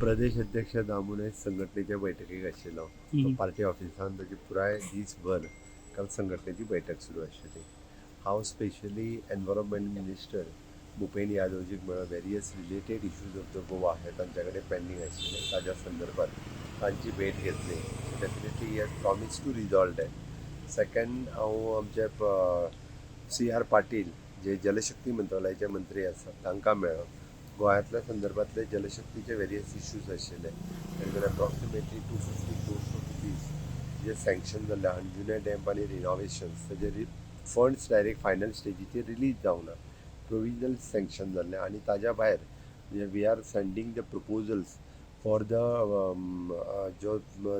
प्रदेश अध्यक्ष दामू नायक संघटनेच्या बैठकीक आशिल्लो. तो पार्टी ऑफिसान ताची पुराय दीसभर काल संघटनेची बैठक सुरू आशिल्ली. हांव स्पेशली एनवायरमेंट मिनिस्टर भूपेन यादवजीक मेळ्ळो. Various related issues of the Goa हे तांच्या कडेन पेंडींग आशिल्ले, ताज्या संदर्भात तांची भेट घेतली. Definitely he has promise to resolve that. Second, हांव आमचे सी आर पाटील जे जलशक्ती मंत्रालयाचे मंत्री आसात तांकां मेळ्ळो. गोंयांतल्या संदर्भातले जलशक्तीचे वेरियस इश्यूज आशिल्ले. Approximately 250 crores of rupees J sanction जाल्ले अंजुणे डॅम आनी रिनोवेशन्स, ताजे फंड्स डायरेक्ट फायनल स्टेजीचेर रिलीज जावना, प्रोविजनल सँक्शन जाल्ले. आनी ताज्या भायर म्हणजे we are sending the proposals for the जो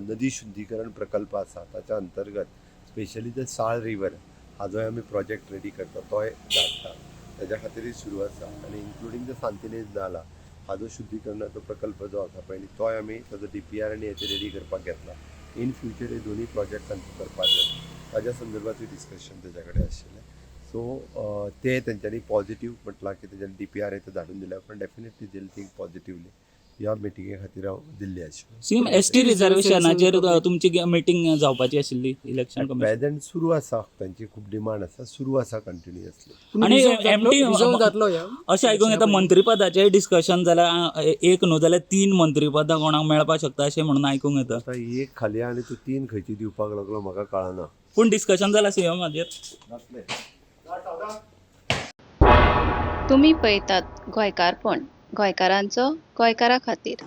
नदी शुद्धीकरण प्रकल्प आसा, ताच्या अंतर्गत स्पेशली the साळ रिवर हाजोय आमी प्रोजेक्ट रेडी करता, तोय धाडटा, ताज्या खातीरय सुरू आसा. आनी इन्क्लुडींग the Santinez नाला हाजो शुद्धीकरणाचो प्रकल्प जो आसा पळय, तोय आमी ताजो डीपीआर आनी हेते रेडी करपाक घेतला. इन फ्युचर हे दोनूय प्रोजेक्ट तांकां करपाक जाय, ताज्या संदर्भातूय डिस्कशन ताज्या कडेन आशिल्लें. सो ते तेंच्यांनी पॉझिटीव म्हटलां की तेंच्यांनी डीपीआर हे धाडून दिल्या उपरांत डेफिनेटली देल थिंक पॉझिटिवली. ह्या मिटिंगे खातीर हांव दिल्ली आशिल्लो. सीएम, एसटी रिझर्वेशनाचेर तुमची मिटींग जावपाची आशिल्ली इलेक्शन कमिशन. प्रेझेंट सुरू आसा. तांची खूब डिमांड आसा, सुरू आसा कंटिन्युअसली. आणि रिझॉल्व जातलो ह्या अशें आयकूंक येता, मंत्रीपदाचें डिस्कशन जाल्यार, एक न्हू जाल्यार तीन मंत्रीपदां कोणाक मेळपाक शकता अशें म्हणून आयकूंक येता. आतां एक खाली आनी तूं तीन खंयची दिवपाक लागलो, म्हाका कळना. पूण डिस्कशन जालां सीएम हाजेर? जातलें. तुमी पळयतात गोंयकारपण, गोंयकारांचो गोंयकारा खातीर.